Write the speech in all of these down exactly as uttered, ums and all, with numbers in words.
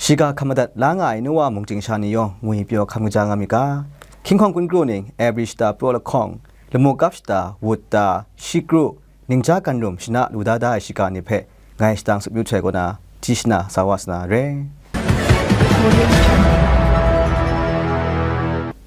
Shiga hkam madat la nga ai Nowa mung ting sha ni yawng ngwi pyaw hkam kaja nga myit ga, hkying hkawng hkun kru ning, Abri shata praw lahkawng, lamu kap shata, wut ta, shi kru, ningja gan rum shana lu da da ai shiga ni hpe ngai shadang tsup yu htoi kaw na, hti shana sa wa sa na re.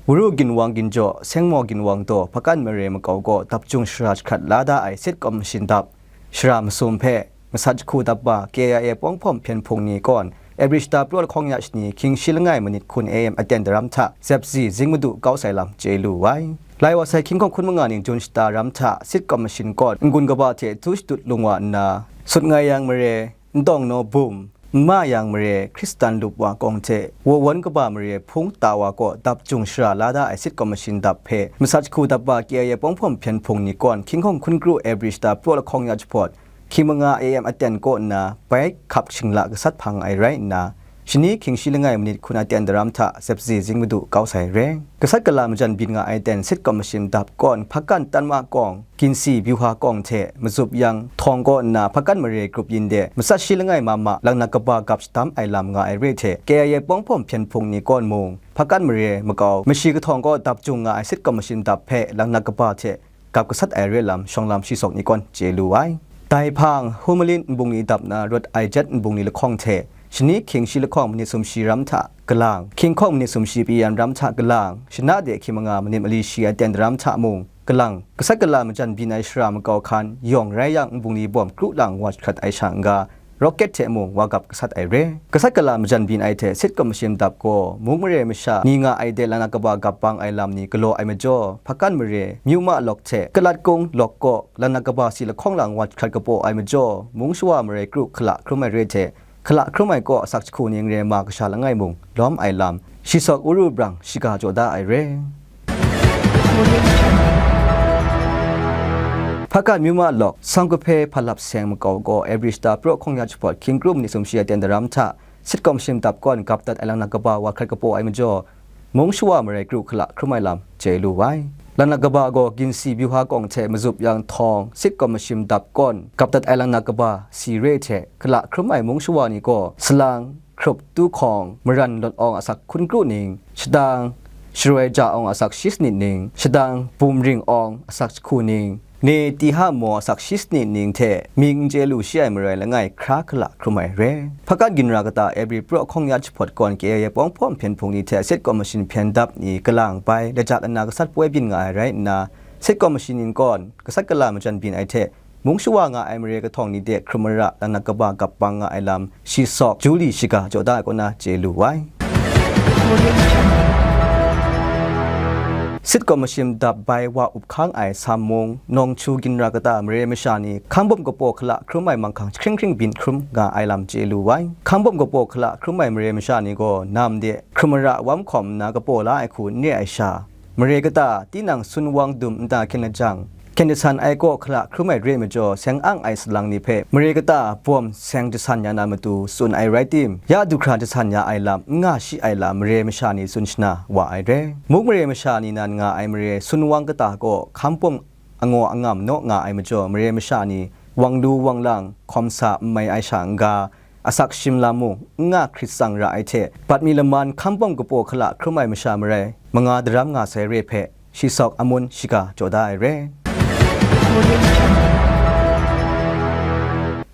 Wuru ginwang ginjaw, sengmaw ginwang daw, hpakan mare makau gaw dap jung shara jahkrat la da ai sit kawm mashin dap, shara masum hpe masat jahku dap wa, K I A pawng hpawm hpyen hpung ni kawn, Abri shata praw lahkawng ya shani, hkying shi langai manit hkun A M aten daram hta, zep zi zing madu kau sai lam chye lu ai. Lai wa sai hkying hkawng hkun manga ning Jun shata ram hta, sit kawm mashin kawn, n-gun kaba hte htu shadut lung wa nna, sut ngai yang mare, n tawng naw bum, n ma yang mare, Hkristan lup wa kawng hte, wawan kaba mare hpung ta wa kaw dap jung shara la da ai sit kawm mashin dap hpe, masat jahku dap wa K I A pawng hpawm hpyen hpung ni kawn, hkying hkawng hkun kru Abri shata praw lahkawng ya jahpawt, hkying manga A M aten kaw nna, bai hkap shingla gasat hpang ai rai nna, shani hkying shi langai manit hkun aten daram hta, zep zi zing madu kau sai re. Gasat gala majan byin nga ai ten sit kawm mashin dap kawn, hpakan tanma kawng, ginsi byuha kawng hte mazup yang htawng kaw nna, hpakan mare grup yin de, masat shi langai ma ma, langnak kaba gap shadam ai lam nga ai re hte, K I A pawng hpawm hpyen hpung ni kawn mung, hpakan mare makau, mashi kahtawng kaw dap jung nga ai sit kawm mashin dap hpe, langnak kaba hte gap gasat ai re lam, shawng lam shi sawk ni kawn chye lu ai. Dai hpang, Humalin nbungli dap na rawt ai jet nbungli lahkawng hte, shani hkying shi lahkawng manit sumshi ram hta galang, hkying hkawng manit sumshi pyi yan ram hta galang, shana de hkying manga manit mali shi aten daram hta mung galang, gasat gala majan byin ai shara makau hkan yawng rai yang, nbungli bawm kru lang wa jahkrat ai sha n-ga, rocket hte mung wa gap gasat ai re. Gasat gala majan byin ai hte sit kawm mashin dap gaw, mung mare masha ni nga ai de langnak kaba gap bang ai lam ni galaw ai majaw, hpakan mare, myu ma lawk hte, kalat kung lawk kaw, langnak kaba si lahkawng lang wa jahkrat kapaw ai majaw, mung shawa mare kru hkala hkrum ai re hte, hkala hkrum ai kaw asak jahku ning re ma kasha langai mung lawm ai lam, shi sawk wuru brang shiga jaw da ai re. Hpakan myu ma lawk, Sawng Kahpe Hpa Lap Seng makau gaw, Abri shata praw hkawng ya jahpawt, hkying kru manit sumshi aten daram hta, sit kawm mashin dap kawn, gap dat ai langnak kaba wa hkrat kapaw ai majaw, mung shawa mare kru hkala hkrum ai lam chye lu ai. Langnak kaba gaw ginsi byuha kawng hte mazup yang htawng, sit kawm mashin dap kawn, gap dat ai langnak kaba si re hte, hkala hkrum ai mung shawa ni gaw, salang, hkrup tu hkawng, maran lawt awng asak hkun kru ning, shadang, sharoi ja awng asak shi sanit ning, shadang, bum ring awng asak jahku ning, ne tiha maw asak shi sanit ning hte mying n chye lu shi ai marai langai hkra hkala hkrum ai re. Hpakan ginra kata Abri praw hkawng ya jahpawt kawn K I A pawng hpawm hpyen hpung ni hte sit kawm mashin hpyen dap ni kalang bai, laja lana gasat poi byin nga ai rai nna, sit kawm mashin ning kawn, gasat gala majan byin ai hte, mung shawa nga ai mare kahtawng ni de hkrum mara, langnak kaba gap bang nga ai lam, shi sawk, Juli shiga jaw da ai kaw na chye lu ai. Sit kawm mashin dap bai wa up hkang ai Sam mung, Nawng Chu ginra kata mare masha ni, hkambawm kapaw hkala hkrum ai manghkang jahkring hkring byin hkrum nga ai lam chye lu ai. Hkambawm kapaw hkala hkrum ai mare masha ni gaw, nam de hkrum mara wam hkawm nna kapaw la ai hku n re ai sha, mare kata, tinang sun wang dum nta hkyen lajang, hkyen jasan ai kaw hkala hkrum ai re majaw, seng ang ai salang ni hpe mare kata bawm seng jasan ya na matu tsun ai rai tim, ya du hkra jasan ya ai lam n nga shi ai lam mare masha ni tsun shana wa ai re. Muk mare masha ni nan nga ai mare sun wang kata kaw hkambawm angaw angam naw nga ai majaw, mare masha ni wang lu wang lang, hkawm sa n mai ai sha n-ga, asak shim lam mung n nga hkrit tsang ra ai hte, bat mi laman hkambawm kapaw hkala hkrum ai masha marai, manga daram nga sai re hpe, shi sawk amun shiga jaw da ai re.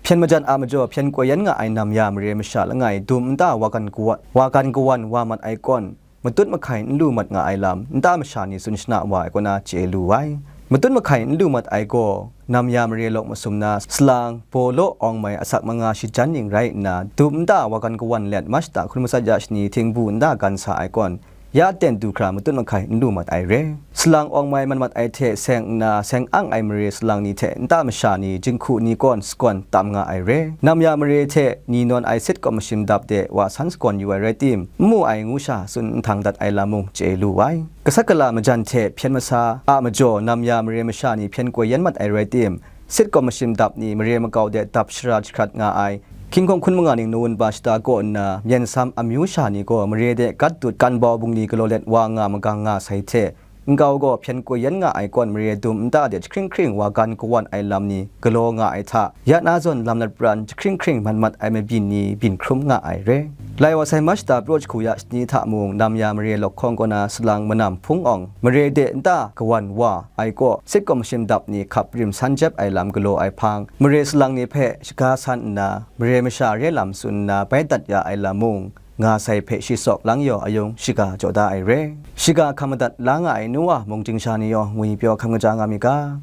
Hpyen majan a majaw hpyen koi yan nga ai nam ya mare masha langai dum nta wa gan kawan, wa gan kawan wa mat ai kawn, matut mahkai n lu mat nga ai lam, nta masha ni tsun shana wa ai kaw na chye lu ai. Matut mahkai n lu mat ai gaw, nam ya mare lawk masum na, salang, baw law awng mai asak manga shajan ning rai nna, dum nta wa gan kawan let, March ta hkun matsat ya shani htingbu nta gan sa ai kawn, ya ten du hkra matut mahkai n lu mat ai re. Salang awng mai man mat ai hte seng nna, seng ang ai mare salang ni hte nta masha ni, jinghku ni kawn, sakawn tam nga ai re. Nam ya mare hte ni nawn ai sit kawm mashin dap de wa san sakawn yu ai rai tim, n mu ai ngu sha tsun nhtang dat ai lam mung chye lu ai. Gasat gala majan hte hpyen masa a majaw nam ya mare masha ni hpyen koi yan mat ai rai tim, sit kawm mashin dap ni mare makau de dap shara jahkrat nga ai. Hkying hkawng hkun manga ning nawun ba shata kaw nna, myen sam amyu sha ni gaw mare de gat dut kan bau bungli galaw let wa nga magang nga sai hte, nkau gaw hpyen koi yan nga ai kawn mare dum nta de jahkring hkring wa gan kawan ai lam ni galaw nga ai hta, ya na zawn lam lat pran jahkring hkring man mat ai mabyin ni byin hkrum nga ai re. Lai wa sai Mashta praw jahku ya shani hta mung nam ya mare lawk hkawng kaw na salang manam hpung awng mare de nta kawan wa ai kaw, sitcom shim dap ni hkap rim san jep ai lam galaw ai hpang, mare salang ni hpe shaga san nna, mare masha re lam tsun nna bai dat ya ai lam mung, nga sai hpe shi sawk lang yaw ayung shiga jaw da ai re. Shiga hkam madat la nga ai nu wa mung ting sha ni yaw ngwi pyaw hkam kaja nga mi ga.